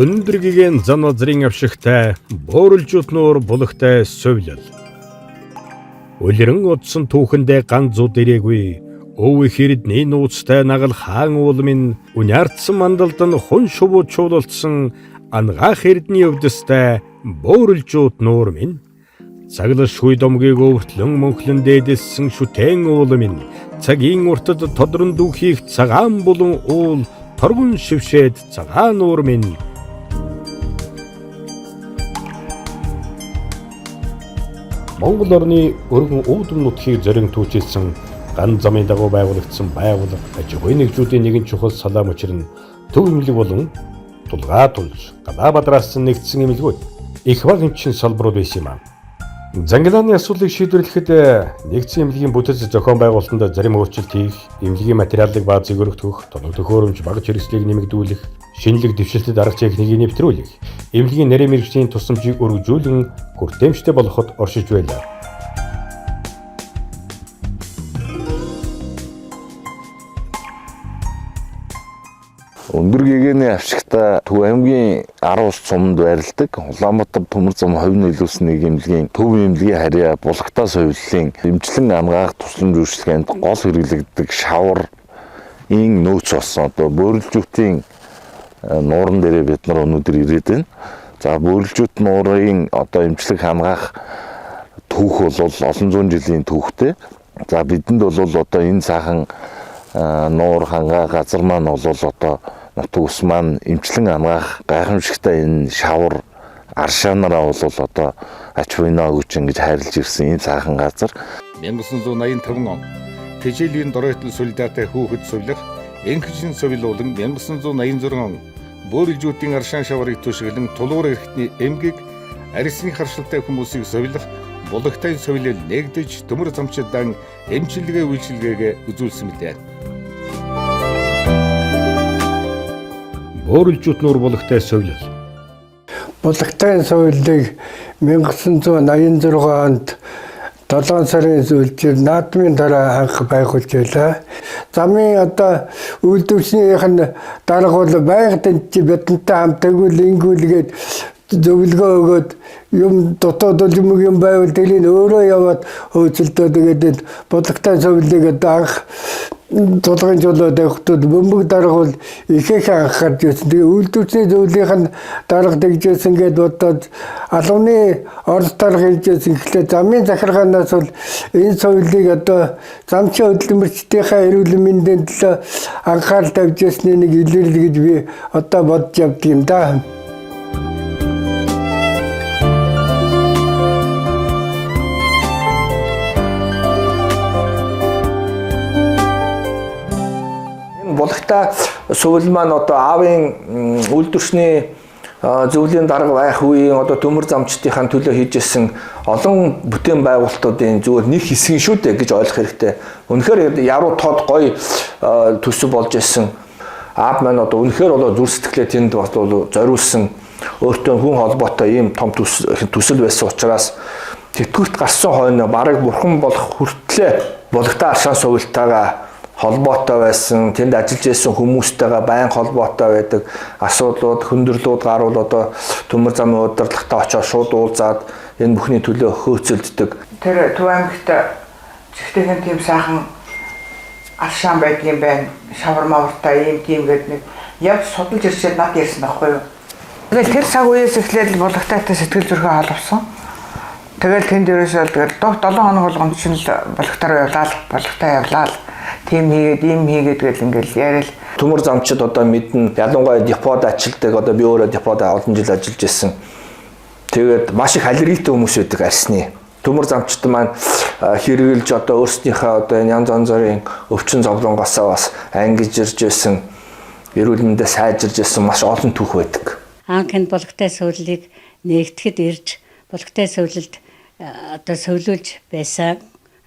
Өндөр гэгээн зам назрын авшигтай бөөрөлжүүд нуур булагтай сувилал. Улиран удсан түүхэндээ ганц зуд ирээгүй. Өв их эрдний нууцтай нагал хаан уулмын үнярдсан мандалд нь хүн шувуу чуулалдсан ангаах эрдний өвдөстэй бөөрөлжүүд нуур минь. Цаглашгүй домгийг өвөртлөн мөнхлөн дээдэлсэн шүтэн уул минь цагийн уртад тодрон дүүхийх цагаан булан уул торгон шившээд цагаан нуур минь. Монгол орны өргөн өвдөм нутгийг зорин түүчилсэн ган замын дагуу байгуулагдсан байгууллага аж ахуйн нэгжүүдийн нэгэн чухал салаа мөчир нь төв эмнэлэг болон тулгаа тулж галаа бадраасан нэгдсэн эмнэлгүүд их баг эмчин салбарууд байсан юм а. Зангилааны асуудлыг шийдвэрлэхэд нэгдсэн эмнэлгийн бүтэц зохион байгуулалтанд зарим өөрчлөлт хийх, эмнэлгийн материалыг баазыг өргөтгөх, тоног төхөөрөмж багж хэрэгслийг нэмэгдүүлэх, шинэлэг дэвшилтэд арга техникийг нэвтрүүлэх, эмнэлгийн нарийн мэргэжлийн тусламжийг өргөжүүлэн хүртээмжтэй болгоход оршиж байлаа. Өндөр гэгээний авшигтай Төв аймгийн 10 ус суманд байрладаг Улаанбаатар Төмөр зам хувь нийлүүлсэн нэг эмнэлгийн Төв эмнэлгийн харьяа Булагтай сувиллын эмчлэн ангаах тусламж үйлчилгээнд гол хэрэглэгддэг шавар ийн нөөц болсон. Одоо бөөрөлжүүтийн нууран дээрээ бид нар өнөөдөр ирээд байна. За бөөрөлжүүт нуурын одоо эмчлэг хангаах түүх бол олон зуун жилийн түүхтэй. За бидэнд бол одоо энэ сайхан нуур хангаа газар маань бол одоо нутаг ус маань эмчлэн ангаах гайхамшигтай энэ шавар аршаанараа бол одоо ач буйнаа өгч ингэж хайрлаж ирсэн ийм сайхан газар. 1985 он Тэжээлийн доройтол солидатай хүүхэд сувилах Энхжин сувилуулан 1986 он бөөрөлжүүдийн аршаан шаврыг түшиглэн тулуур эрхтний эмгэг арьсны харшилтай хүмүүсийг сувилах Булагтай сувилал нэгдэж төмөр замчдан эмчилгээ үйлчилгээгээ үзүүлсэн мэлээ. Бөөрөлжүүд нуур булагтай сувилал. Булагтай сувиллыг 1986 онд 7 сарын сүүлчээр наадмын дараа анх байгуулж байлаа. Замын одоо үйлдвэрчнийх нь дарга бол байнга тэнд чи бидэнтэй хамт тэгвэл ингүүлгээд зөвлөгөө өгөөд юм дотоод юм юм байвал тэрийг өөрөө яваад хөөцөлдөө тэгээд Булагтай сувиллыг одоо анх тулгын чулуу тавихтууд бөмбөг дарга бол ихээхэн анхаарч байсан. Тэгээ үйлдвэрчний зөвлөлийнх нь дарга тэгжсэн гэдээ бодоод албаны орд дарга иржсэн. Гэхдээ замын захиргаанаас бол энэ сувилыг одоо замчин хөдөлмөрчдийнхээ эрүүл мэндийн төлөө анхаарал тавьж ясны нэг илэрлэл гэж би одоо бодож явдаг юм да. Булагтай сувил маань одоо аавын үйлдвэрчний зөвлөлийн дарга байх үеийн одоо төмөр замчдынхаа төлөө хийж исэн олон бүтээн байгуулалтуудын зүгээр нэг хэсэг шүү дээ гэж ойлгох хэрэгтэй. Үнэхээр яруу тод гоё төсөв болж исэн. Аав маань одоо үнэхээр болоо зүр сэтгэлээ тэнд бол зориулсан өөртөө хүн холбоотой ийм том төсөл байсан учраас тэтгэврт гарсан хойно бараг бурхан болох хүртлээ Булагтай аршаан сувилтайгаа холбоотой байсан, тэнд ажиллаж байсан хүмүүстэйгээ байн холбоотой байдаг, асуудлууд, хүндрэлүүд гарвал одоо төмөр замын удирдлагатай очоод шууд уулзаад энэ бүхний төлөө хөөцөлддөг. Тэр Төв аймагт зэгтэйхэн тийм сайхан аршаан байдгийн байна, шавар мавартай ийм тийм гээд нэг явж судалж ирчээд над ярьсан байхгүй юу. Тэгэл тэр цаг үеэс эхлээд Булагтайтай сэтгэл зүрхээ холбосон. Тэгэл тэнд ерөөсөө тэгэл 7 хоног болгонд чинь л Булагтаар явлаа л, Булагтай явлаа л. Тийм хийгээд, ийм хийгээд гэл ингээл яриад. Төмөр замчид одоо мэднэ. Ялангуяа депод ажилтдаг. Одоо би өөрөө депод олон жил ажиллаж исэн. Тэгээд маш их аллергитэй хүмүүс байдаг арьсны. Төмөр замчид маань хэрэгжилж одоо өөрсдийнхээ одоо энэ янз янзын өвчин зовлонгоосоо бас ангижирж байсан, эрүүл мэндээ сайжирж байсан маш олон түүх байдаг. Анх энэ Булагтай сувиллыг нэгтгэхэд ирж Булагтай сувилалд одоо сувилуулж байсан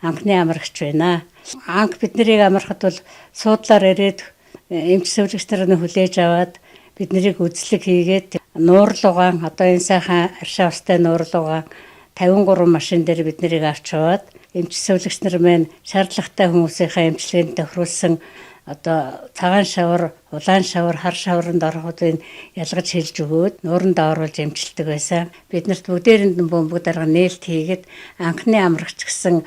анхны амрагч байна. Анх бид нарыг амрахад бол суудлаар ирээд эмч сувилагч нарыг хүлээж аваад бид нарыг үзлэг хийгээд нуурлуугаан одоо энэ сайхан аршаа устай нуурлуугаан 53 машин дээр бид нарыг авч яваад эмч сувилагч нар маань шаардлагатай хүмүүсийнхээ эмчилгээнд тохируулсан Одоо цагаан шавар, улаан шавар, хар шавранд ороход ялгаж хэлж өгөөд нуурандаа оруулж эмчилдэг байсан. Биднэрт бүгдээрэнд нь бөмбөг дарга нээлт хийгээд анхны амрагч гэсэн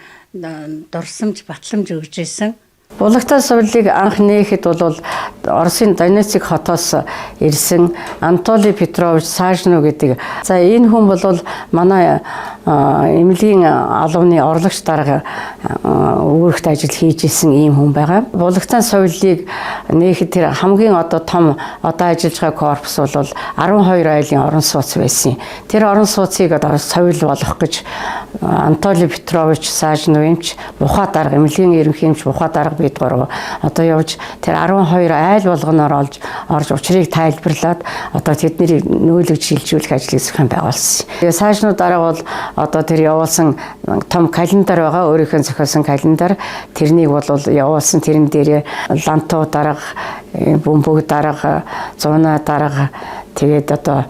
дурсамж, батламж өгч ирсэн. Булагтай сувилыг анх нээхэд бол Оросын Донецк хотоос ирсэн Анатолий Петрович Сажно гэдэг. За энэ хүн бол манай эмнэлгийн албаны орлогч дарга үүрэгт ажил хийж исэн ийм хүн байгаа. Булагтай сувилыг нээхэд тэр хамгийн одоо том одоо ажиллаж байгаа корпус бол 12 айлын орон сууц байсан. Тэр орон сууцыг одоо сувил болох гэж Анатолий Петрович Сажно эмч, Бухаа дарга, эмнэлгийн ерөнхий эмч Бухаа дарга бид гурав одоо явж тэр 12 айл болгоноор олж орж учрыг тайлбарлаад одоо тэднийг нөөлөж шилжүүлэх ажлыг зохион байгуулсан. Тэгээ Сажно дарга бол одоо тэр явуулсан том календар байгаа, өөрийнхөө зохиосон календар, тэрнийг бол явуулсан. Тэрэн дээрээ Лантуу дарга, Бөмбөг дарга, Зунаа дарга, тэгээд одоо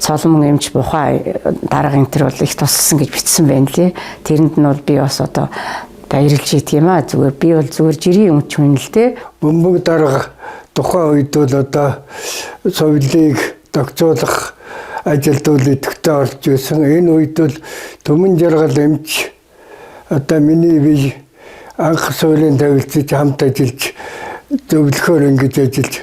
Цолмон эмч, Бухаа дарга энэ төр бол их тусалсан гэж бичсэн байна лээ. Тэрэнд нь бол би бас одоо баярлж идэх юм аа. Зүгээр би бол зүгээр жирийн өмч хүн л дээ. Бөмбөг дарга тухайн үед бол одоо сувилыг зохицуулах ажилд бол идэвхтэй орж байсан. Энэ үед бол Түмэн жаргал эмч одоо миний бие анх суулийн тавилцаж хамт ажиллаж зөвлөхөөр ингэж ажиллаж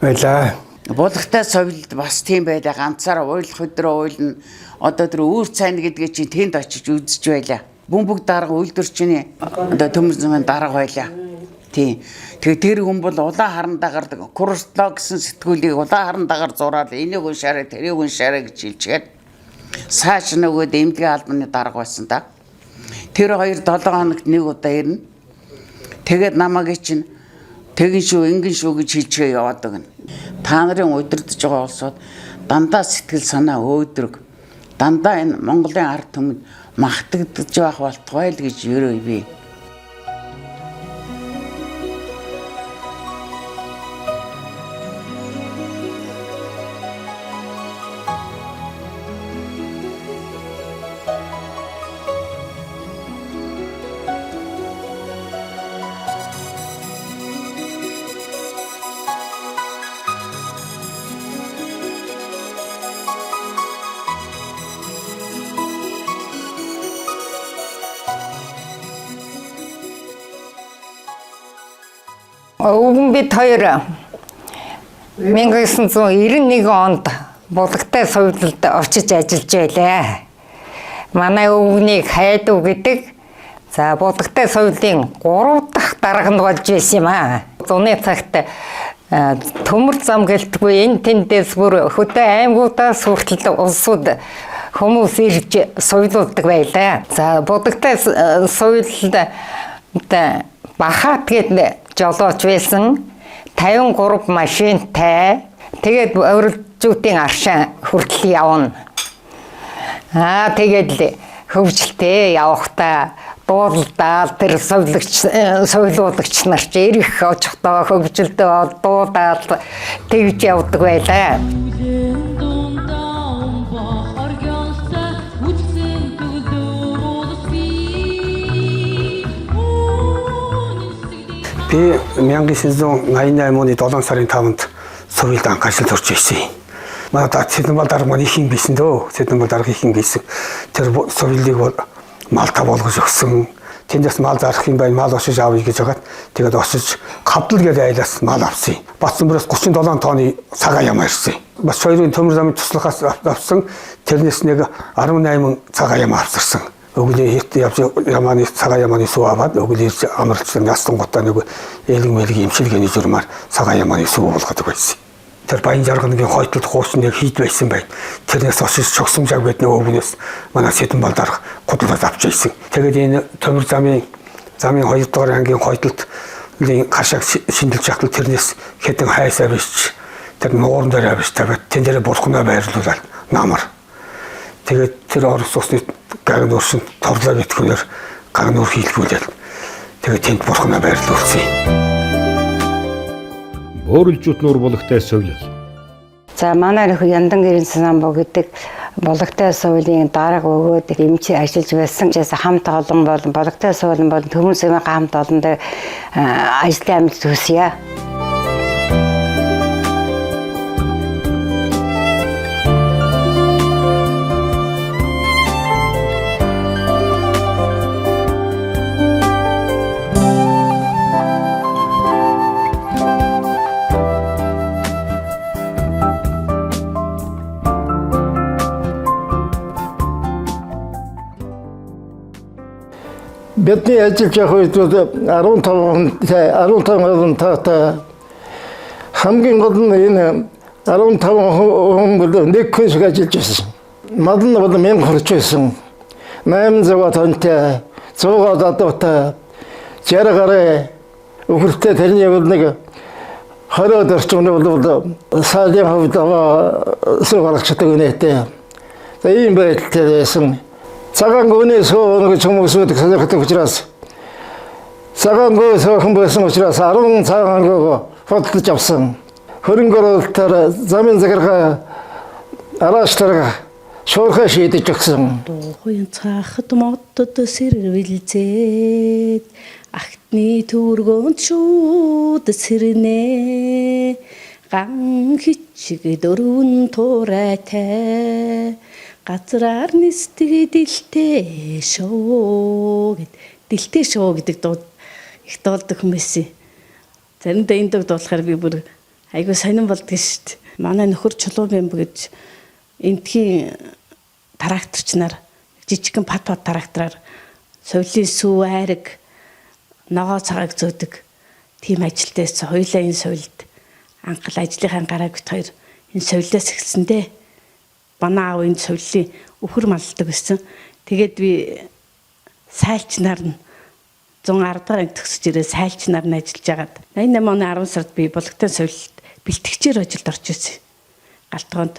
байлаа. Булагтай сувилд бас тийм байлаа. Ганцаараа уйлах өдрөө уйлна. Одоо тэр үүр цайн гэдгээ чинь тэнд очиж үзэж байлаа. Бөмбөг дарга үйлдвэрчний одоо төмөр замын дарга байлаа. Тийм. Тэгээ тэр хүн бол улаан харандагаар курслоо гэсэн сэтгүүлийг улаан харандагаар зураад энийг уншаарай, тэрийг уншаарай гэж хэлчихэд сааш нөгөөд эмнэлгийн албаны дарга байсан да. Тэр хоёр 7 хоногт нэг удаа ирнэ. Тэгээд намайг чинь тэгэн шүү, ингэн шүү гэж хэлчихээ яваад өгнө. Та нарын удирдах байгаа улсууд дандаа сэтгэл санаа өөдрөг. Дандаа энэ Монголын ард түмэнд махтагдаж байх болтугай л гэж ерөөе би. Өвгөн бид хоёр 1991 онд Булагтай сувилд очиж ажиллаж байлаа. Манай өвгөнийг Хайдуу гэдэг. За Булагтай сувилын 3 дахь дарга нь болж байсан юм аа. Зуны цагт төмөр зам гэлтгүй энэ тэндээс бүр хөдөө аймагудаас хүртэл улсууд хүмүүс ирж сувилуулдаг байлаа. За Булагтай сувилд Бахаат гэдэг жолооч байсан, 53 машинтай. Тэгээд өрөлжүүдийн аршаан хүртэл явна. Аа тэгээд л хөвжөлтэй явахдаа дуулдаал тэр сувилагч сувилуулагч нар ч ирэх очихдоо хөвжөлдөө дуудаал тэгж явдаг байлаа. Би 1988 оны 7 сарын 5-нд сувилд анх ажилд орж ирсэн. Манай Цэдэнбал дарга маань их юм байсан дөө. Цэдэнбал дарга их юм байсан. Тэр сувилыг бол малта болгож өгсөн. Тэндээс мал зарах юм байна, мал очиж авъя гэж хагаад тэгээд очиж Хавдал гэдэг айлаас мал авсан. Батсанбараас 37 тонны цагаан ям ирсэн. Бас хоёрын төмөр замын туслахаас авсан. Тэрнээс нэг 18 цагаан ям авсарсан. Өглөө хит явж ямааны цагаан ямааны сүү аваад өглөө ирж амралцсан ястан гутаа нэг элэг мэлэг имчилгээний журмаар цагаан ямааны сүү болгодог байсан. Тэр Баян жарганыгийн хойтолд хуучин нэг хийд байсан байна. Тэрнээс очиж чогсон жаг байд нөгөө өвгнөөс манай Сэдэнбал дарга худалдаад авч ирсэн. Тэгээд энэ төмөр замын 2 дугаар ангийн хойтолд хашааг шинжилж явахад тэрнээс хэдэн хайс авчиж тэр нууран дээр авчиж тавиад тэн дээр бурхнаа байрлуулаад намар. Тэгээд тэр орос усны гаг нүүршин торлоо гэтгэнээр гаг нүүр хийлгүүлээд тэгээд тэнд бурхнаа байрлуулсан. Бөөрөлжүүт нуур булагтай сувилал. За манай нөхөр Яндан гэрийн Санамбо гэдэг Булгтай суулийн дарга өгөөд эмч ажиллаж байсан. Хамт олон болон Булгтай суулын болон Төмөр замын хамт олондоо ажлын амьд төсөе. Бидний ажиллаж явах үед бол 15 хүн таатай, хамгийн гол нь энэ 15 хүн бол нэг хүн шиг ажиллаж байсан. Мал нь бол 1000 хүрч байсан. 800 тонтой, 100 адуутай, 60 гаруй өхөртэй, тэрний бол нэг 20 орчим нь бол саалын хувьд сүү гаргачдаг үнэтэй. За, ийм байдалтай байсан. Цагаан гүний суу гэж хүмүүсүүд сонирхдаг учраас, цагаан гүн суухан байсан учраас 10 цагаан гүг худалдаж авсан. Хөрөнгө оруулалтаар замын захиргаа арааш дарга шуурхай шийдэж өгсөн. Дугуйн цаахад модод сэрвэлзээд, агтны түргөөнд шууд сэрнэ, ган хичиг дөрвөн туурайтай, газраар нисдэг дэлтэй шоу гэд, дэлтэй шоу гэдэг дуу их дуулдаг хүн байсан. Заримдаа энэ дууг дуулахаар би бүр айгүй сонирн болдог шүү дээ. Манай нөхөр Чулуу бямб гэж эндхийн тракторч нар жижигхэн пат пат трактораар сувилын сүү, айраг, ногоо цагааг зөөдөг тийм ажилтай байсан. Хоёулаа энэ сувилд анхал ажлынхаа гараа бит хоёр энэ сувилаас эхэлсэн дээ. Манай аав энэ сувилын өхөр малладаг байсан. Тэгээд би сайлчнаар нь 110 дахь анги төгсөж ирээ сайлчнаар нь ажиллаж агаад 88 оны 10 сард би Булгатын сувилд бэлтгэгчээр ажилд орж ирсэн. Галтгоонд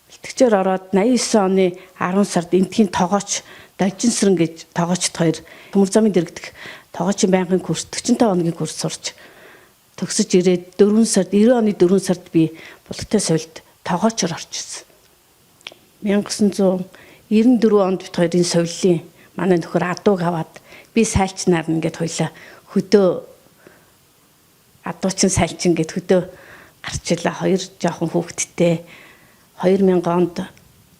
бэлтгэгчээр ороод 89 оны 10 сард эндхийн тогооч Должинсран гэж тогоочд хоёр Төмөр замын дэргэдэх тогоочийн байнгын курс 45 хоногийн курс сурч төгсөж ирээд 4 сард, 90 оны 4 сард би Булгатай сувилд тогоочор орж ирсэн. 1994 онд бит хоёрын сувилын манай нөхөр адууг аваад, би сайлчнаар ингээд хоёлаа хөдөө, адуучин сайлчин гэд хөдөө гарч илаа. Хоёр жоохон хүүхэдтэй, 2000 онд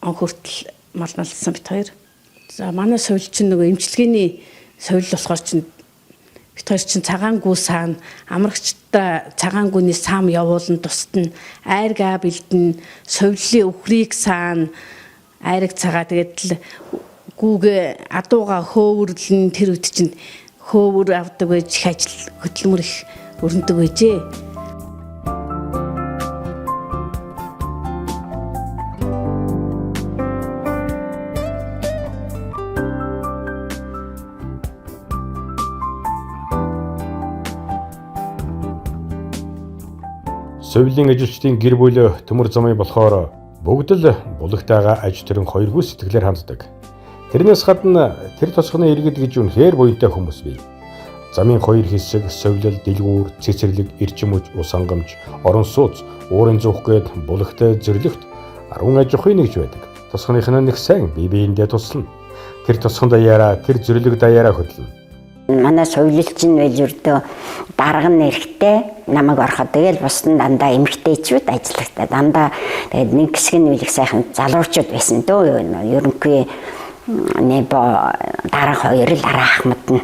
он хүртэл малмалсан бит хоёр. За, манай сувил чинь нөгөө эмчилгээний сувил болохоор чинь бит хоёр чинь цагаан гүү саана, амрагчдаа цагаан гүний саам явуулан тусдана, айргаа бэлдэн, сувилын өхрийг саана, айраг цагаа, тэгээд л гүүгээ адууга хөөвөрлөн. Тэр үед чинь хөөвөр авдаг байж, их ажил хөдөлмөр их өрнөдөг байжээ. Сувилын ажилчдын гэр бүл төмөр замын болохоор бүгд л Булагтайгаа аж төрөн хоёргүй сэтгэлээр ханддаг. Тэрнээс гадна тэр тосгоны иргэд гэж үнэхээр буянтай хүмүүс бий. Замын хоёр хэсэг, сувилал, дэлгүүр, цэцэрлэг, эрчим хүч, ус хангамж, орон сууц, уурын зуух гээд Булагтай зөвлөгт 10 аж ахуйн нэгж байдаг. Тосгоных нь нэг сайн бие биендээ туслана. Тэр тосгон даяараа, тэр зөвлөг даяараа хөдлөнө. Манай сувилалч нь байл ердөө дарга нь эрэгтэй, намайг ороход тэгэл бус нь дандаа эмэгтэйчүүд ажиллагтай. Дандаа тэгээд нэг хэсэг нь их сайхан залуучууд байсан дөө. Ерөнхий небо дарга хоёр л араа ахмад нь.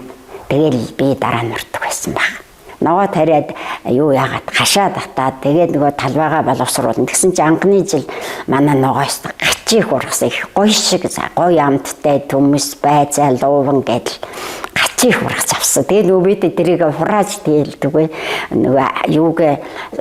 Тэгэл би дараа нь ордог байсан баг. Ногоо тариад юу яагаад хашаа татаад, тэгээд нөгөө талбайгаа боловсруулна. Тэгсэн чинь анхны жил манай ногоос гачих их ургасан, их гоё шиг гоё амттай төмөс байзаа лууван гэдэл гачих их ургац авсан. Тэгээд нөгөө бид тэрийг хурааж тээлдэггүй, нөгөө юугээ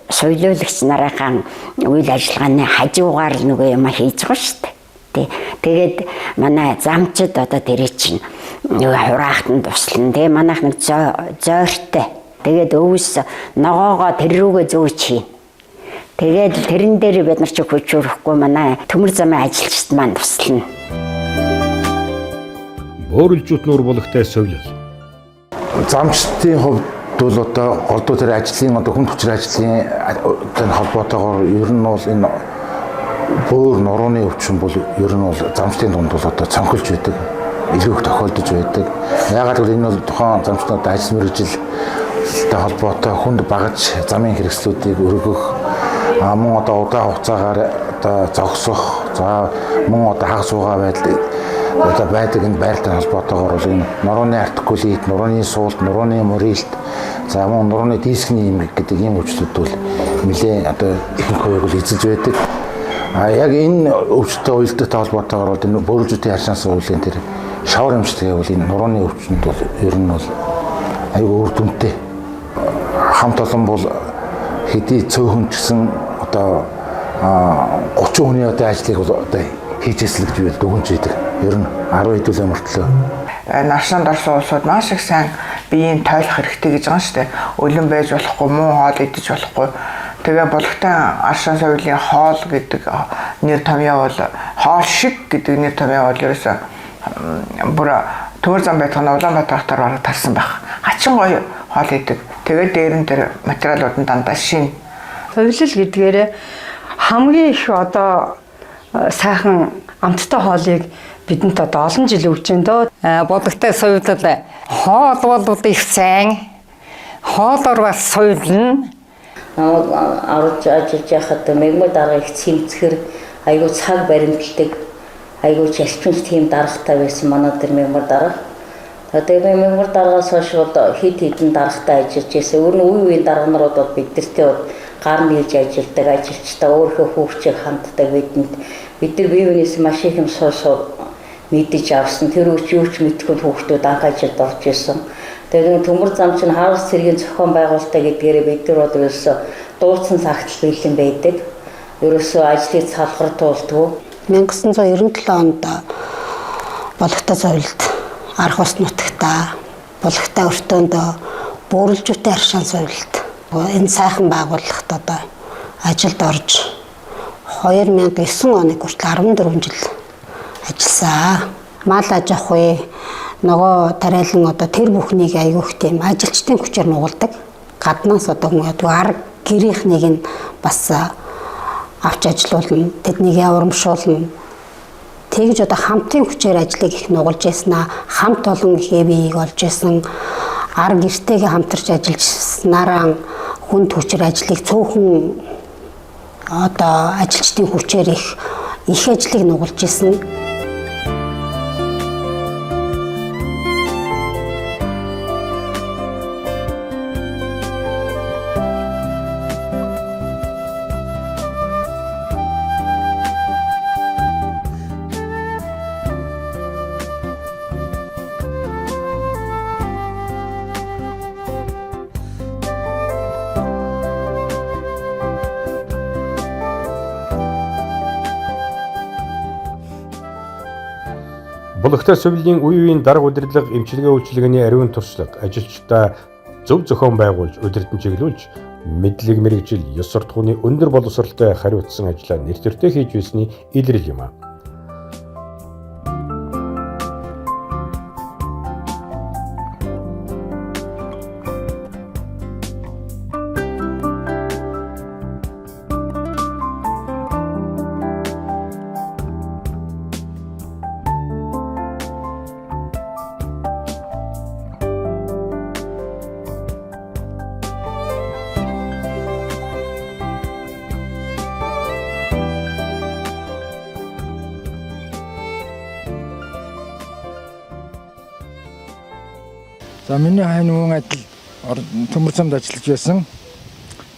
соёлуулагч нарынхаа үйл ажиллагааны хажуугаар л нөгөө юм хийж байгаа шүү дээ. Тэгээд манай замчид одоо тэрий чинь нөгөө хураахт нь туслана. Тэгээ манайх нэг зойртой. Тэгээд өвс ногоогоо тэр рүүгээ зөөч хийн. Тэгээд тэрэн дээр бид нар чи хүчөөрөхгүй, манай төмөр замын ажилчид маань туслана. Бөөрөлжүүт нуур Булагтай сувилал. Замчдын хувьд бол одоо голдуу тэр ажлын одоо хүн хүчээр ажлын тэр холбоотойгоор ер нь бол энэ Бөөр нурууны өвчин бол ер нь бол замчдын дунд бол одоо цонхолж байдаг. Илүү их тохиолдож байдаг. Яагаад гэвэл энэ бол тухайн замчнууд ажил мэргэжилтэй холбоотой хүнд багаж замын хэрэгслүүдийг өргөх, мөн одоо удаан хугацаагаар одоо зогсох, за мөн одоо хагас суугаа байдал одоо байдаг энэ байртай холбоотойгоор бол энэ нурууны артикулит, нурууны суулт, нурууны мөрилт, за мөн нурууны дискний эмгэг гэдэг ийм өвчлүүд бол нэлээд одоо ихэнх хувийг бол эзэлж байдаг. А яг энэ өвчтөй уялдаатай холбоотойгоор бол энэ бөөрөлжүүдийн харшаан суулийн тэр шавар эмчилгээ бол энэ нурууны өвчнөд бол ер нь бол айгүй үр дүнтэй. Хамт олон бол хэдий цөөхөн ч гэсэн одоо 30 хүний одоо ажлыг бол одоо хийж ирсэн гэж би дүгнж идэг. Ер нь 10 хэдүүлээ мөртлөө. Наршаанд орсон улсууд маш их сайн биеийн тойлох хэрэгтэй гэж байгаа шүү дээ. Өлөн байж болохгүй, муу хоол идэж болохгүй. Тэгээ Булгтай аршаан соёлын хоол гэдэг нэр томьёо бол хоол шиг гэдэг нэр томьёо бол ерөөсөө бүр Төмөр зам байтугай нь Улаанбаатар хотоор бараг тарсан байх. Хачин гоё хоол идэг. Тэгээд дээр нь тэр материалууд нь дандаа шин. Хувилал гэдгээр хамгийн их одоо сайхан амттай хоолыг бидэнд одоо олон жил өгч байна дөө. Булгтай соёлол хоол бол их сайн. Хоолоор бас соёлно. Намайг орж ажиллаж байхад мегмар дарга их цэмцгэр айгүй цаг баримталдаг айгүй чалчмж тийм даргатай байсан манай тэр мегмар дарга. Тэгээ би мегмар даргаас хойш бол хэд хэдэн даргатай ажиллаж байсан. Өөр нь үе үеийн дарга нарууд бол бидэртэй бол гар нийлж ажилладаг, ажилчдаа өөрийнхөө хүүхчийг ханддаг бидэнд. Бид нар бие биенээс маш их юм суу суу мэдэж авсан. Тэр үеч юу ч мэдэхгүй хүүхдүүд анх ажилд орж исэн. Тэгээ төмөр зам чинь хаагас цэргийн зохион байгуулалтаа гэдгээрээ бид нар бол ерөөсөө дууцсан цагтл бэлэн байдаг. Ерөөсөө ажлыг салгар туулдгүй. 1997 онд Булгтай соёлд арх ус нутагта Булгтай өртөөнд бөөрөлжүүтэй аршаан соёлд энэ сайхан байгууллагт одоо ажилд орж 2009 оныг хүртэл 14 жил ажилласан. Мал аж ахуй нөгөө тариалан одоо тэр бүхнийг айгүйх тийм ажилчдын хүчээр нугалдаг. Гаднаас одоо хүн ядгүй ар гэрийнхнийг нь бас авч ажилуулна, тэднийг урамшуулна. Тэгж одоо хамтын хүчээр ажлыг их нугалж яснаа, хамт олон их биеийг олж ясан, ар гэртэйгээ хамтарч ажилласнараа хүнд хүчээр ажлыг цөөхөн одоо ажилчдын хүчээр их их ажлыг нугалж исэн. Булгтай сувилын үе үеийн дарга удирдлага эмчилгээ үйлчилгээний ариун туршлага ажилчдаа зөв зохион байгуулж удирдан чиглүүлж мэдлэг мэргэжил ёс суртахууны өндөр боловсролтой хариуцсан ажлаа нэр төртэй хийж байсны илрэл юм а. За миний хайн өвөн адил төмөр замд ажиллаж байсан.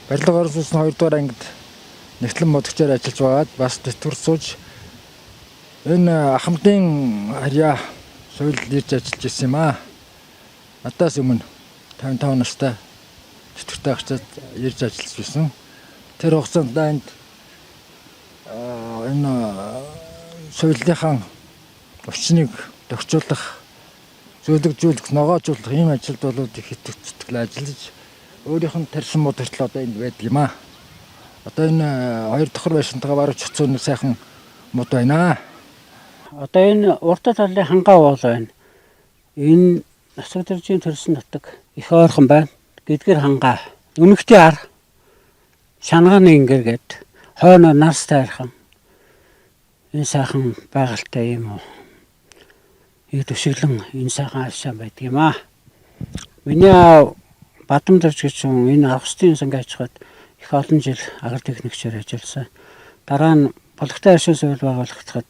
Барилга оролцуулсан 2 дугаар ангид нэгтлэн модогчоор ажиллаж байгаад бас тэтгэвэр сууж энэ ахмадын харьяа соёл ирж ажиллаж исэн юм аа. Надаас өмнө 55 настай тэтгэвртэй гарчаад ирж ажиллаж байсан. Тэр хугацаанд энд энэ соёлынхаа өвчнийг тохиолдох зөөлөгжүүлэх, ногоожуулах ийм ажилд бол их итгэх зүтгэл ажиллаж өөрийнх нь тарьсан мод хүртэл одоо энд байдаг юм аа. Одоо энэ хоёр давхар байшинтайгаа баруун чоцооны сайхан мод байна. Одоо энэ урт талын хангаа уул байна. Энэ Нацаг дэржийн төрсөн нутаг их ойрхон байна. Гэдгэр хангаа. Үнэгтийн ар шангааны ингэр гээд хойно нарс тайрхан. Энэ сайхан байгальтай юм уу? Их төшөглөн энэ сайхан аршаан байдаг юм аа. Миний аав Бадамдэрч гэж хүн энэ Августын сангийн аж ахуйд их олон жил агротехникчээр ажилласан. Дараа нь Булгатай аршин сувил байгуулагдахад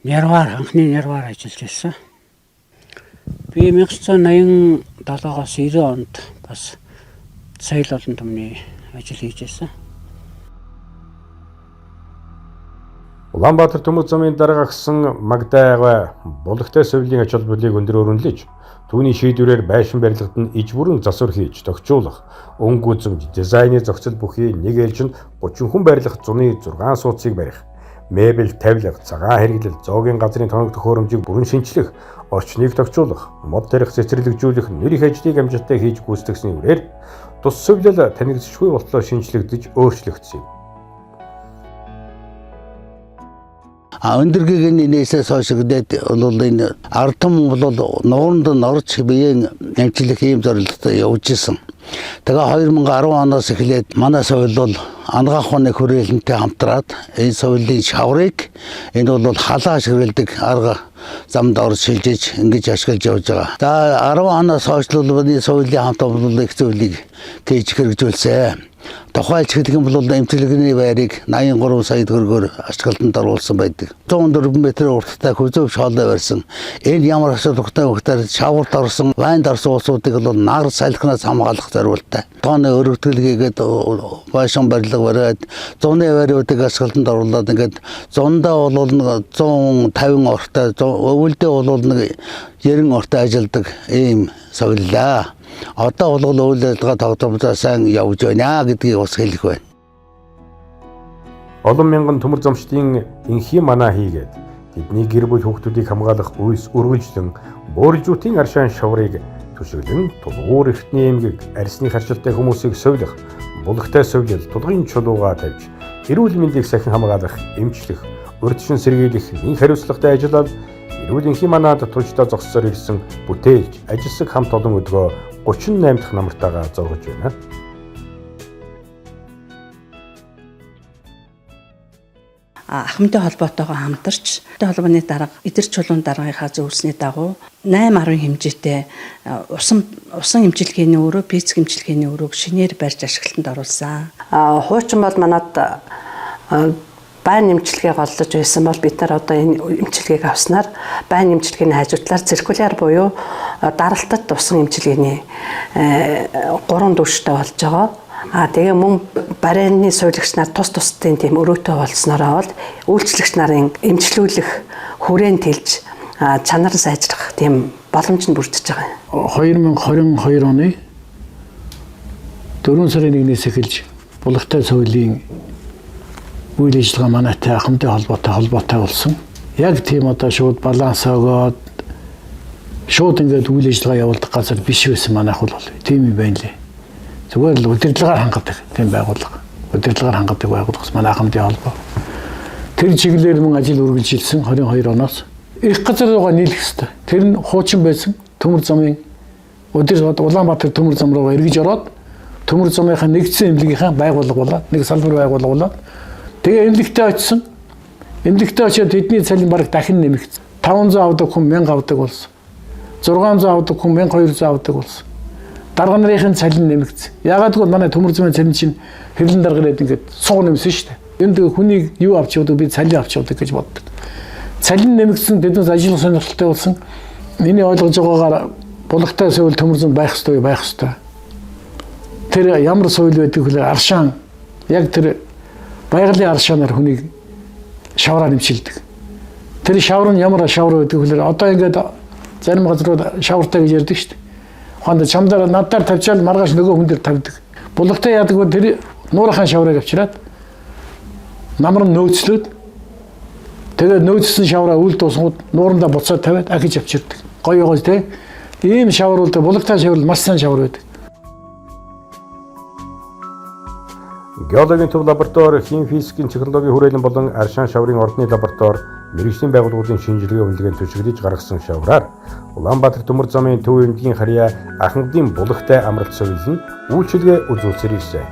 нярваар анхны нярваар ажиллаж байсан. Би 1987-оос 90 онд бас соёл олон түмний ажил хийж байсан. Улаанбаатар төмөр замын дарга агсан Магдайгаа Булгатай сувилын ач холбогдлыг өндөр өрнөлж, түүний шийдвэрээр байшин барилгад нь иж бүрэн засвар хийж тохижуулах, өнгө үзэмж, дизайны зохицол бүхий нэг ээлжинд 30 хүн байрлах зуны 6 сууцыг барих, мебель тавилга, цагаан хэрэглэл, зоогийн газрын тоног төхөөрөмжийг бүрэн шинчлэх, орчныг тохижуулах, мод тарих цэцэрлэгжүүлэх нэр их ажлыг амжилттай хийж гүйцэтгэсний үрээр тус сувилал танигдшгүй болтлоо шинчлэгдэж өөрчлөгдсөн юм. А өндөр гэгэний нээсээс хойш гэдэг бол энэ ард түмэн бол нууранд нь орж биеийн эмчлэх ийм зорилготой явж исэн. Тэгээ 2010 оноос эхлээд манай сувил бол Ангаах ухааны хүрээлэнтэй хамтраад энэ сувилын шаврыг энэ бол халаа ашигладаг арга замд орж шилжиж ингэж ашиглаж явж байгаа. За 10 оноос хойш бол энэ сувилын хамт олон их зүйлийг хийж хэрэгжүүлсэн. Тухайлж хэлэх юм бол эмчилгээний байрыг 83 сая төгрөгөөр ашиглалтанд оруулсан байдаг. 104 м урттай хүзүүв шоолоо барьсан. Энэ ямар асуудалтай вөхтөр шаварт орсон, вайнд орсон улсуудыг бол нар салхинаас хамгаалах зорилготой. Тооны өргөтгөл хийгээд байшин барилга бариад зуны байруудыг ашиглалтанд оруулаад ингээд зундаа бол 150 ортой, өвөлдөө бол нэг 90 ортой ажилладаг ийм совиллаа. Одоо бол үйл ажиллагаа тогтвортой сайн явж байна гэдгийг бас хэлэх байна. Олон мянган төмөр зомчдын энхийн манаа хийгээд тэдний гэр бүл хүүхдүүдийг хамгаалах үйлс үргэлжлэн бөөржүүтийн аршаан шаврыг түшиглэн тулгуур эртний эмгэг арьсны харжилттай хүмүүсийг совилох, булгатай совилол, тулгын чулуугаа тавьж эрүүл мэндийг сахин хамгаалах, эмчлэх, урьдчилан сэргийлэх нэн хариуцлагатай ажиллаад эрүүл энхийн манаад тууштай зогссоор ирсэн бүтээлч ажилсаг хамт олон өдгөө 38 дахь намартайгаа зургаж байна. Ахмадын холбоотойгоо хамтарч холбооны дарга эдэр чулуун даргынхаа зөвлөсний дагуу 8.10 хэмжээтэй усан эмчилгээний өрөө, физик эмчилгээний өрөөг шинээр барьж ашиглалтанд оруулсан. Хуучин бол манад байн эмчилгээ голлож байсан бол бид нар одоо энэ эмчилгээг авснаар байн эмчилгээний хажуутлаар циркуляр буюу даралтад усан эмчилгээний 3 түвштэй болж байгаа. А тэгээ мөн барайны суулагч нар тус тусдын тийм өрөөтэй болсноороо бол үйлчлэгч нарын эмчлүүлэх хүрээнд тэлж чанар нь сайжрах тийм боломж нь бүрдэж байгаа юм. 2022 оны 4 сарын 1-ээс эхэлж Булгатай сувилын үйл ажиллагаа манайтай ахмадын холбоотой болсон. Яг тийм одоо шууд баланс өгөөд шууд ингээд үйл ажиллагаа явуулдаг газар биш байсан манайх бол тийм юм байна лээ. Зүгээр л удирдлагаар хангадаг тийм байгууллага. Удирдлагаар хангадаг байгууллага манай ахмадын холбоо. Тэр чиглэлээр мөн ажил үргэлжилсэн 22 оноос их газар руугаа нийлэх хэвээр. Тэр нь хуучин байсан төмөр замын Улаанбаатар төмөр зам руугаа эргэж ороод төмөр замынхаа нэгдсэн эмнэлгийнхаа байгууллага болоод нэг салбар байгууллага болоод тэгээ эмнэлэгтээ очисон. Эмнэлэгтээ очиод тэдний цалин бараг дахин нэмэгдсэн. 500 авдаг хүн 1000 авдаг болсон. 600 авдаг хүн 1200 авдаг болсон. Дарга нарын цалин нэмэгдсэн. Яагаад гэвэл манай төмөр замын цалин чинь хэвлэн дарга ирээд ингээд суг нэмсэн шүү дээ. Энд хүнийг юу авч явдаг би цалин авч явдаг гэж боддог. Цалин нэмэгдсэн, тэднээс ажил сонирхолтой болсон. Миний ойлгож байгаагаар Булгатай сувил төмөр зам байх ёстой байх ёстой. Тэр ямар сувил байдаг вэ? Аршаан яг тэр байгалийн аршаанаар хүнийг шавраар нэмчилдэг. Тэр шавар нь ямар шавар байдаг вэ? Одоо ингээд зарим газрууд шавартай гэж ярьдаг шүү дээ. Ухаанд чамдаар надаар тавьчаал маргааш нөгөө хүн дээр тавьдаг. Булгатай яадаг вэ? Тэр нуурынхаа шаврыг авчираад намар нь нөөцлөөд тэгээд нөөцсөн шавраа үл дуусгууд нуурандаа буцаад тавиад ахиж авчирдаг. Гоё гоё те. Ийм шавар бол Булгатай шавар маш сайн шавар байдаг. Геологийн төв лаборатори, хим физикийн технологийн хүрээлэн болон аршаан шаврын ордны лаборатори мэргэжлийн байгууллагуудын шинжилгээ үнэлгээнд түшиглэж гаргасан шавраар Улаанбаатар төмөр замын төв эмнэлгийн харьяа Ахмадын Булгатай амралт сувил нь үйлчилгээ үзүүлсээр ирсэн.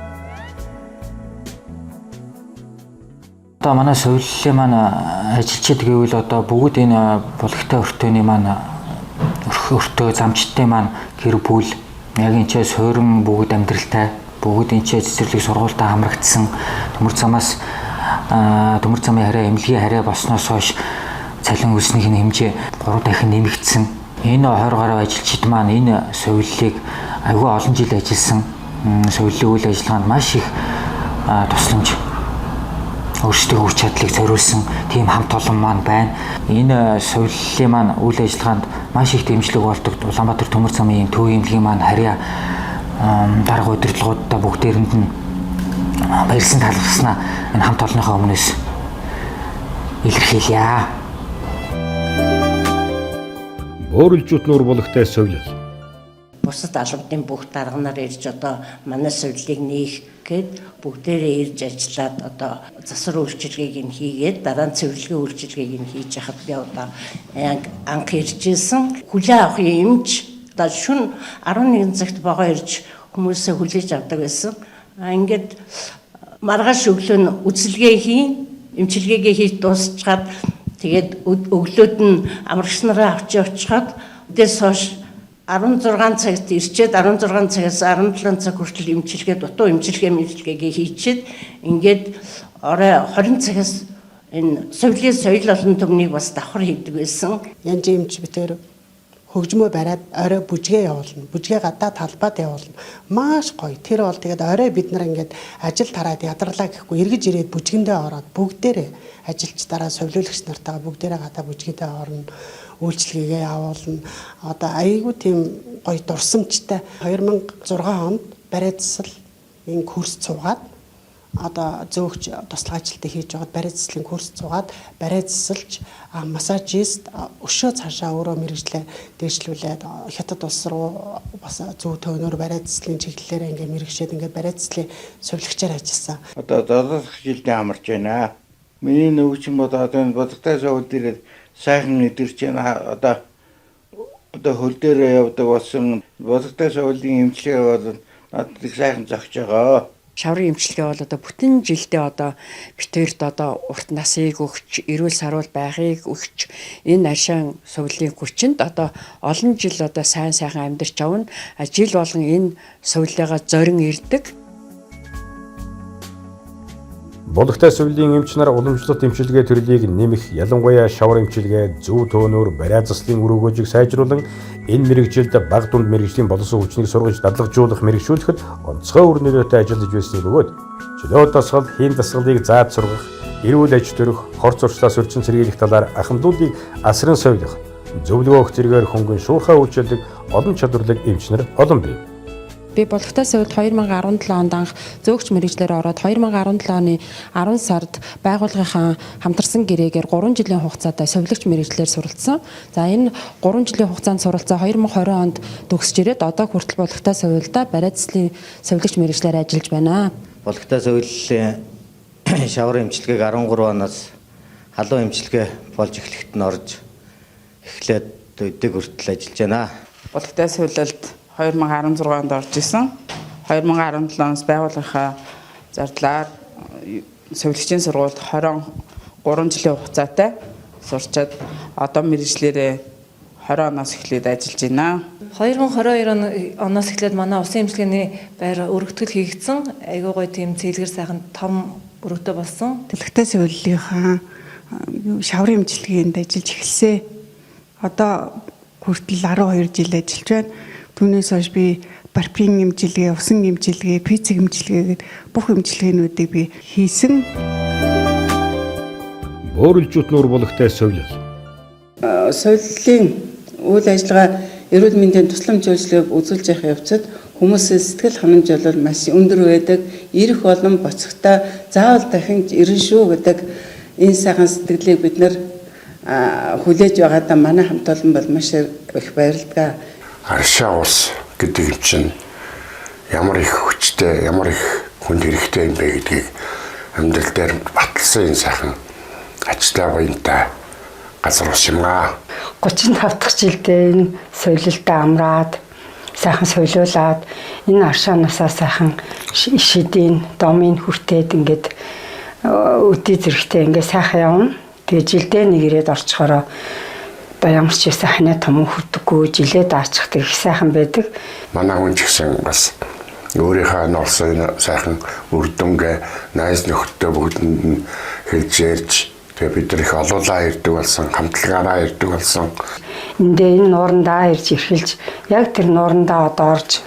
Одоо манай сувиллын маань ажилчид гэвэл одоо бүгд энэ Булагтай өртөөний маань өртөө замчтай маань гэр бүл яг энэ ч суурин бүгд амьдралтай, бүгд энэ ч цэцэрлэг сургуультаа хамрагдсан, төмөр замаас төмөр замын хараа эмнэлгийн хараа болсноос хойш цалин өснөх нь хэмжээ 3 дахин нэмэгдсэн. Энэ 20 гаруй ажилчид маань энэ сувиллыг айгүй олон жил ажилласан, сувиллын үйл ажиллагаанд маш их тусламж, өөрсдийн хүч чадлыг зориулсан тийм хамт олон маань байна. Энэ сувиллын маань үйл ажиллагаанд маш их дэмжлэг болдог Улаанбаатар төмөр замын төв эмнэлгийн маань харьяа дарга удирдлагуудаа бүгдээрэнд нь баярлсан талархснаа энэ хамт олонныхоо өмнөөс илэрхийлье. Бөөрөлжүүд нуур Булагтай сувилал. Бусад албаны бүх дарга нар ирж одоо манай сувиллыг нээх гээд бүгдээрээ ирж ажиллаад, одоо засвар үйлчилгээг нь хийгээд, дараа нь цэвэрлэгээ үйлчилгээг нь хийж яхад би одоо анх ирж исэн. Хүлээ авах эмч одоо шөнө 11 цагт богоо ирж хүмүүсээ хүлээж авдаг байсан. Ингээд маргааш өглөө нь үзэлгээ хийн, эмчилгээгээ хийж дуусчаад, тэгээд өглөөд нь амрагч нараа авч явчихад, дээс хойш 16 цагт ирчээд 16 цагаас 17 цаг хүртэл эмчилгээ, дутуу эмчилгээгээ хийчихэд, ингээд орой 20 цагаас энэ сувилын соёл олон түмнийг бас давхар хийдэг байсан. Янж эмч битэр хөгжмөө бариад орой бүжгээ явуулна. Бүжгээ гадаа талбайд явуулна. Маш гоё. Тэр бол тэгээд орой бид нар ингээд ажил тараад ядарлаа гэхгүй эргэж ирээд бүжгэндээ ороод бүгдээрээ ажилчдаараа, совилуулагч нартайгаа бүгдээрээ гадаа бүжгээдээ орно, үйлчилгээгээ явуулна. Одоо айгүй тийм гоё дурсамжтай. 2006 онд бариа засал энэ курс цугаад, одоо зөөгч туслах ажилтыг хийж байгаад бариа заслын курс цугаад, бариа засалж, массажист, өшөө цаашаа өөрөө мэргэжлээ дээшлүүлээд Хятад улс руу бас зүү төөнөр бариа заслын чиглэлээр ингээ мэргэшээд, ингээ бариа заслын сувилагчаар ажилласан. Одоо 7 дахь жилдээ амарч байна. Миний нөгөөчин бол одоо энэ Булагтай сувил дээрээ сайхан идэрч байна. Одоо хөл дээрээ явдаг болсон. Булагтай сувилын эмчилгээ бол надад их сайхан зохиж байгаа. Шаврын эмчилгээ бол одоо бүтэн жилдээ одоо битэрт одоо урт насыг өгч, эрүүл саруул байхыг өгч, энэ аршаан сувилын хүчинд одоо олон жил одоо сайн сайхан амьдарч явна. Жил болгон энэ сувилыгаа зорин ирдэг. Булагтай сувилын эмч нар уламжлалт эмчилгээ төрлийг нэмэх, ялангуяа шавар эмчилгээ, зөв төөнөөр бариа заслын үр өгөөжийг сайжруулан энэ мэргэжилд баг дунд мэргэжлийн боловсон хүчнийг сургаж дадлагжуулах, мэргэшүүлэхэд онцгой үр нөлөөтэй ажиллаж байсныг бөгөөд чөлөө дасгал, хийн дасгалыг зааж сургах, эрүүл аж төрөх, хор зуршлаас орчин сэргийлэх талаар ахмадуудыг асран совилох, зөвлөгөө өгөх зэрэгээр хөнгөн шуурхай үйлчилдэг олон чадварлаг эмч нар олон бий. Би Булагтай сувилд 2017 онд анх зөөгч мэргэжлээр ороод 2017 оны 10 сард байгууллагынхаа хамтарсан гэрээгээр 3 жилийн хугацаатай сувилагч мэргэжлээр суралцсан. За, энэ 3 жилийн хугацаанд суралцаа 2020 онд төгсөж ирээд одоо хүртэл Булагтай сувилдаа бариа заслын сувилагч мэргэжлээр ажиллаж байна. Булагтай сувилын шаврын эмчилгээг 13 оноос халуун эмчилгээ болж эхлэхэд нь орж эхлээд өдөг хүртэл ажиллаж байна. Булагтай сувилалд 2016 онд орж исэн. 2017 оноос байгууллагынхаа зардлаар сувилагчийн сургуульд 23 жилийн хугацаатай сурчаад одоо мэргэжлээрээ 20 оноос эхлээд ажиллаж байна. 2022 оноос эхлээд манай усын эмчилгээний байр өргөтгөл хийгдсэн. Айгуу гоё тийм цэлгэр сайхан том өргөтөө болсон. Булагтай сувилынхаа шаврын эмчилгээнд ажиллаж эхэлсэн. Одоо хүртэл 12 жил ажиллаж байна. Түүнээс хойш би барпын эмчилгээ, усан эмчилгээ, пиццэг эмчилгээ гээд бүх эмчилгээнүүдийг би хийсэн. Бөөрөлжүүд нуур Булагтай сувилал. Сувиллын үйл ажиллагаа эрүүл мэндийн тусламж үйлчилгээг үзүүлж явах явцад хүмүүсийн сэтгэл ханамж бол маш өндөр байдаг. Ирэх болон буцахдаа заавал дахин ирнэ шүү гэдэг энэ сайхан сэтгэлийг бид нар хүлээж байгаадаа манай хамт олон бол маш их баярладаг. Аршаа ус гэдэг юм чинь ямар их хүчтэй, ямар их хүнд хэрэгтэй юм бэ гэдгийг амьдрал дээр баталсан энэ сайхан ажлаа буянтай газар ус юм аа. 35 дахь жилдээ энэ сувилалдаа амраад, сайхан сувилуулаад, энэ аршаанасаа сайхан шидийн домын хүртээд ингээд Өдий зэрэгтэй ингээ сайхан явна. Тэгээ жилдээ нэг ирээд орчхороо одоо ямар ч байсан ханиа том хүрдэггүй жилээ даачихдаг их сайхан байдаг. Манай хүн ч гэсэн бас өөрийнхөө норсон энэ сайхан үр дүнгээ найз нөхдөд бүгдэнд нь хэлж ярьж тэгээ бид нар их олуулаа ирдэг болсон, хамтлагаараа ирдэг болсон. Эндээ энэ нуурандаа ирж эрхэлж яг тэр нуурандаа одоо орж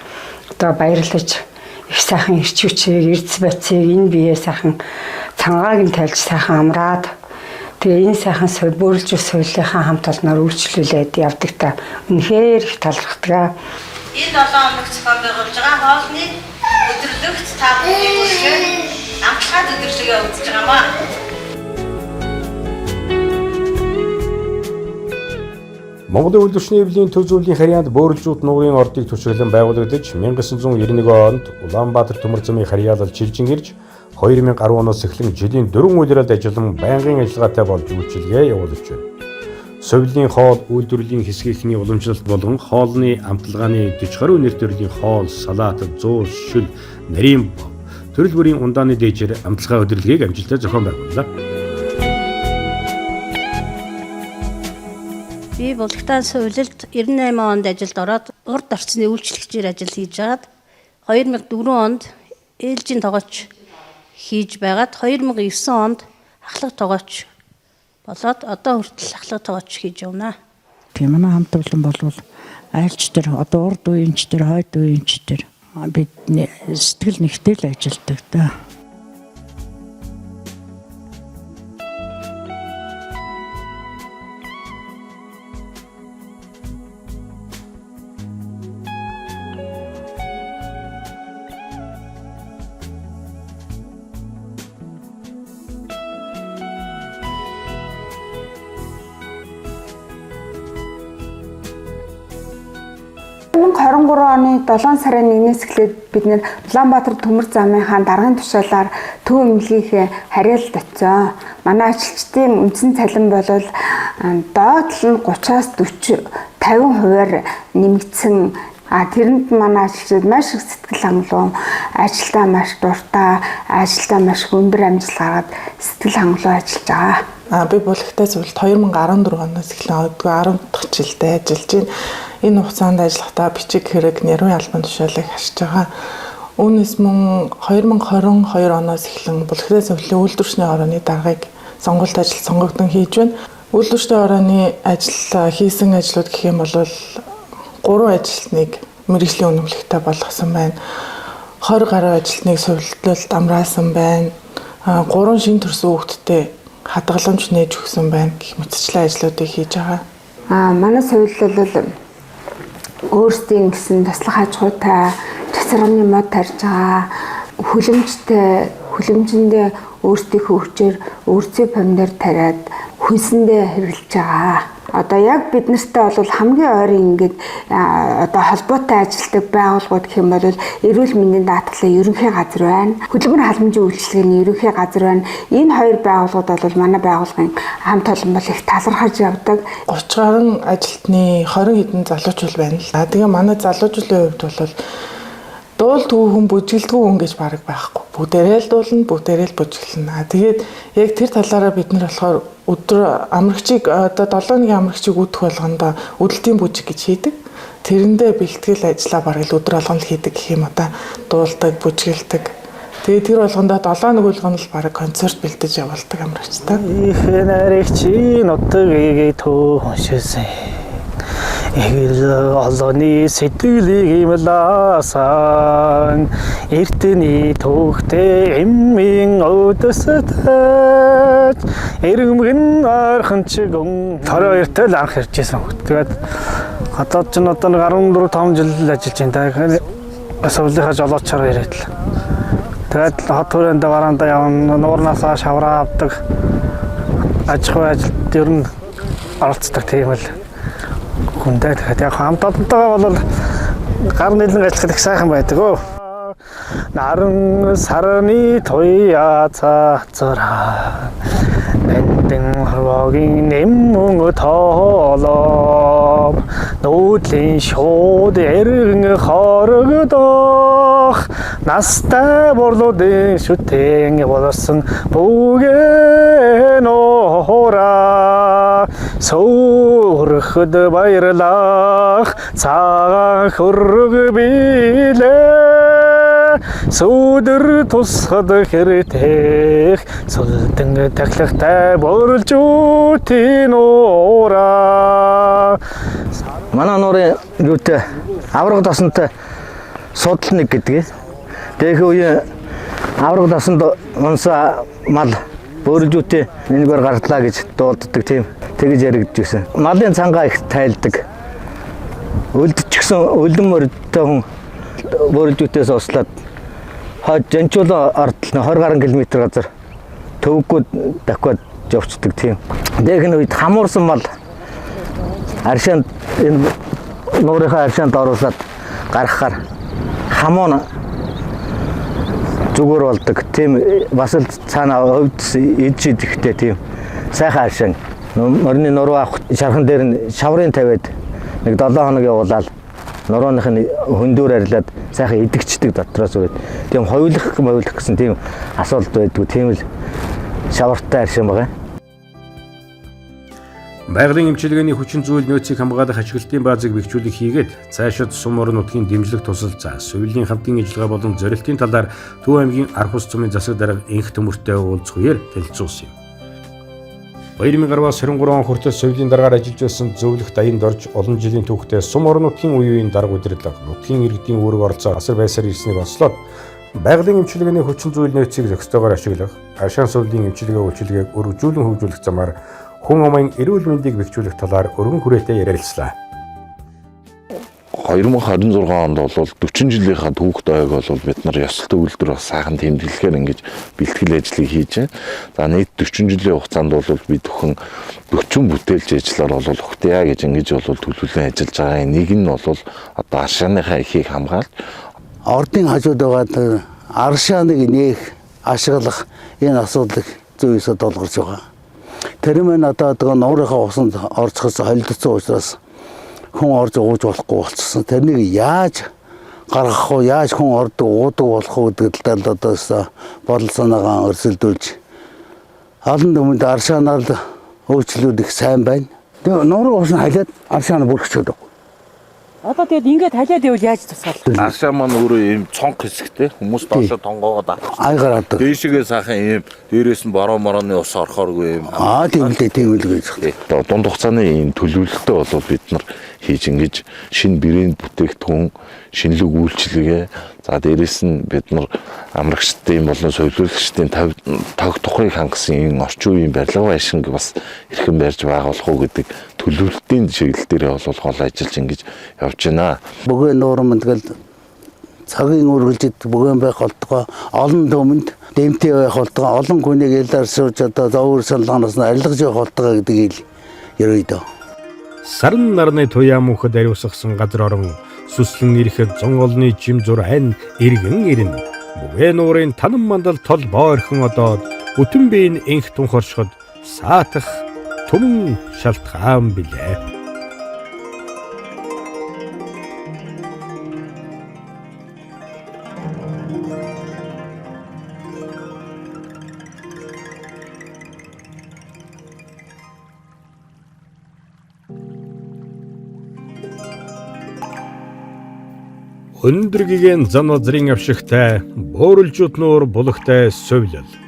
одоо баярлаж их сайхан ирч хүчийг, эрдэс бацыг энэ биеэ сайхан цангааг нь тайлж сайхан амраад тэгээ энэ сайхан бөөрөлж соёлынхаа хамт олноор үйлчлүүлээд явдаг та үнэхээр их талархдаг. Энэ 7 хоног зохион байгуулж байгаа хоолны өдөрлөгт та бүхнийг үргэлж амтлагын өдөрлөгөө үзэж байгаамаа. Монголын үйлдвэрчний эвлийн төв зөвлөлийн харьяанд бөөрөлжүүд нуурын ордыг түшиглэн байгуулагдаж 1991 онд Улаанбаатар төмөр замын харьяалал шилжин ирж 2010 оноос эхлэн жилийн 4 улиралд ажиллан байнгын ажиллагаатай болж үйлчилгээ явуулж байна. Совилын хоол үйлдвэрлэлийн хэсгийнхний уламжлалт болон хоолны амталгааны 40 гаруй нэр төрлийн хоол, салат, зуус, шүл, нарийн төрөл бүрийн ундааны дээжээр амталгаа өдөрлөгийг амжилттай зохион байгууллаа. Би Булгатаан сувилалд 98 онд ажилд ороод урд орцны үйлчлэгчээр ажил хийж байгаад 2004 онд ээлжийн тогооч хийж байгаад 2009 онд ахлах тогооч болоод одоо хүртэл ахлах тогооч хийж явна. Тийм манай хамт олон болвол айлч тэр одоо урд үеинч тэр хойд үеинч тэр бидний сэтгэл нэгтэл ажилдаг да. 2023 оны 7 сарын 1-ээс эхлээд бид нэр Улаанбаатар төмөр замынхаа даргын тушаалаар төв эмнэлгийнхээ харьяалалд очсон. Манай ажилчдын үндсэн цалин бол доод тал нь 30-аас 40 50%-аар нэмэгдсэн. Тэрэнд манай ажилчид маш их сэтгэл хангалуун, ажилдаа маш дуртай, ажилдаа маш өндөр амжилт гаргаад сэтгэл хангалуун ажиллаж байгаа. Би Булгатаа зөвлөлд 2014 оноос эхлэн 10 дахь жилдээ ажиллаж байна. Энэ хугацаанд ажиллахдаа бичиг хэрэг, нэрвийн албан тушаалыг харж байгаа. Үүнээс мөн 2022 оноос эхлэн Булгатаа зөвлөлийн үйлдвэрчний орооны даргаыг сонгуульд ажил сонгогдсон хийж байна. Үйлдвэрчний орооны ажил хийсэн ажлууд гэх юм бол 3 ажилтныг мэргэжлийн үнэмлэхтэй болгосон байна. 20 гаруй ажилтныг сувилталд амраасан байна. 3 шинэ төрсөн хүүхэдтэй хадгаламж нээж өгсөн байна гэх мэтчлэн ажлуудыг хийж байгаа. Манай сувилал бол өөрсдийн гэсэн туслах аж ахуйтай, цацрагны мод тарьж байгаа, хүлэмжтэй, хүлэмжэндээ өөрсдийнхөө хүчээр өөрсдийн помидор тариад хүнсэндээ хэрэглэж байгаа. Одоо яг бид нартай бол хамгийн ойрын ингээд одоо холбоотой ажилладаг байгууллагууд гэх юм бол эрүүл мэндийн даатгалын ерөнхий газар байна. Хөдөлмөр халамжийн үйлчилгээний ерөнхий газар байна. Энэ хоёр байгууллагууд бол манай байгууллагын хамт олон бол их талархаж явдаг. 30 гаруй ажилтны 20 хэдэн залуучууд байна л. Тэгээ манай залуучуудын хувьд бол дуулдгүй хүн бүжгэлдгүй хүн гэж бараг байхгүй. Бүгдээрээ л дуулна, бүгдээрээ л бүжгэлнэ. Тэгээд яг тэр талаараа бид нар болохоор өдөр амрагчийг одоо 7 өдрийн амрагчийг үүдэх болгондоо өдөлтийн бүжиг гэж хийдэг. Тэрэндээ бэлтгэл ажлаа бараг л өдөр болгон л хийдэг гэх юм одоо дуулдаг, бүжгэлдэг. Тэгээд тэр болгондоо 7 нэг болгоно л бараг концерт бэлдэж явуулдаг амрагчтай. Их нарыг чи нутгийг төвшсөн. Эгэл олооны сэтгэлийг имлаасан эртний төвхтэй эммийн өдөсөж эргэмгэн ойрхон чигэн 22-т л анх ирж исэн. Тэгээд одоо ч одоо 14 5 жил ажиллаж байна. Сувлынхаа жолоочоор ирээд л. Тэгээд хот хүрээнд бараандаа явна, нуурнаасаа шавраа авдаг. Аж ахуй ажилд ер нь оролцдог тийм л хүндээ. Тэгэхээр яг хамт олонтойгоо бол гар нийлэн ажиллахад их сайхан байдаг өө. Наран сарны туяа цацраа нандин хорвогийн нэммөн тоолоо нөө Сүйдлийн шууд эргэн хорогдох настай борлуудын шүтэн болсон бүгэ нуураа сөөрөхөд баярлах цагаан хөрөг билээ сүүдэр тусхад хэртэх сүлдэн тахилгатай борлжүүтийн уураа. Манай нуурын юутай авраг дасантай судал нэг гэдэг. Дэх үеийн авраг дасанд унсан мал бөөрөлжүүтэй энэгээр гартлаа гэж дуулддаг тийм тэгж яригдж байсан. Малын цангаа их тайлдаг. Өлдчихсэн өлөн морьтой хүн бөөрөлжүүтээс услаад хойд Жанчуулаа ардл 20 гаруй километр газар төвөггүй давхиад явцдаг тийм. Дэх нь үед хамуурсан мал аршаанд энэ нуурынхаа аршаанд оруулаад гаргахаар хамуу нь зүгээр болдог. Тийм бас л цаана өвд идж идэхтэй тийм сайхан аршаан. Морины нуруу авах шархан дээр нь шаврын тавиад нэг 7 хоног явуулаад нурууных нь хөндөөр арилаад сайхан идэгчдэг дотроос үрээд тийм хоёулах мойлох гэсэн тийм асуулт байдгүй. Тийм л шавартай аршин байгаа. Байгалийн эмчилгээний хүчин зүйл нөөцийг хамгаалах ашиглалтын баазыг бэхжүүлэх хийгээд цаашид сум орон нутгийн дэмжлэг тусалцаа, соёлын хамтын ажиллагаа болон зорилтын талаар Төв аймгийн Арх ус цумын засаг дарга Энх Төмөртэй уулзах үеэр танилцуулсан юм. 2010-аас 23 он хүртэл соёлын даргаар ажиллаж байсан зөвлөх даянд орж олон жилийн түүхтэй сум орон нутгийн үе үеийн дарга удирдлага, нутгийн иргэдийн үүрэг оролцоо асар байсаар ирснийг онцлоод байгалийн эмчилгээний хүчин зүйл нөөцийг зохистойгоор ашиглах, ашаан соёлын эмчилгээ үйлчилгээг өргөжүүлэн хөгжүүлэх замаар хүн амын эрүүл мэндийг бэхжүүлэх талаар өргөн хүрээтэй ярилцлаа. 2026 онд бол 40 жилийнхаа түүх дойг бол бид нар ёслол төгөлдөр бас сайхан тэмдэглэхээр ингэж бэлтгэл ажлыг хийж байна. За нийт 40 жилийн хугацаанд бол бид бүхэн 40 бүтээлч ажиллаар бол өгтөе гэж ингэж бол төлөвлөн ажиллаж байгаа. Нэг нь бол одоо аршааныхаа эхийг хамгаалж ордын хажууд байгаа аршааныг нээх ашиглах энэ асуудлыг зүй ёсоор тулгарч байгаа. Тэр маань одоо тэгээ нуурынхаа усанд орцохоос холилдсон учраас хүн орж ууж болохгүй болчихсон. Тэрнийг яаж гаргах уу, яаж хүн ордог, уудаг болох уу гэдэг талаар одоо бодол санаагаа өрсөлдүүлж олон түмэнд аршаанаар л өөрчлөлүүд их сайн байна. Тэгээ нуурын ус нь халиад аршаан бүрхчээд байгаа. Одоо тэгээд ингээд халиад ивэл яаж тусгаал? Аршаа маань өөрөө ийм цонх хэсэгтэй хүмүүс доошо тонгоогоод авах. Айгаар авдаг. Дээшгээ сайхан ийм дээрээс нь бороо морооны ус орохооргүй ийм. Аа тийм л дээ, тийм л гэж. Одоо дунд хугацааны ийм төлөвлөлтөө бол бид нар хийж ингэж шинэ брэнд бүтээгдэхүүн, шинэлэг үйлчилгээ, за дээрээс нь бид нар амрагчдын болон соёлуулагчдын тог тухрыг хангасан ийм орчин үеийн барилга байшинг бас эрхэм барьж байгуулах уу гэдэг төлөвлөлтийн чиглэл дээр бол гол ажиллаж ингэж явж байна. Бөгөөе нууран тэгэл цагийн үргэлжид бөгөөн байх болтгоо олон түмэнд дэмтэй байх болтгоо олон хүнийг ялаар сууж одоо зовөр саналгаанаас нь арилгаж явах болтгоо гэдэг ил ерөөдөө. Саран нарны туяа мөнхөд ариусгасан газар орон сүслэн ирэхэд зун олны жим зур ань иргэн ирнэ. Бөгөөе нуурын танан мандал тол боорхон одоод бүтэн биеийн энх тунхоршоход саатах түмэн шалтгаан билээ. Өндөр гигэн зам назрын авшигтай, бөөрөлжүүд нуур булагтай совилол.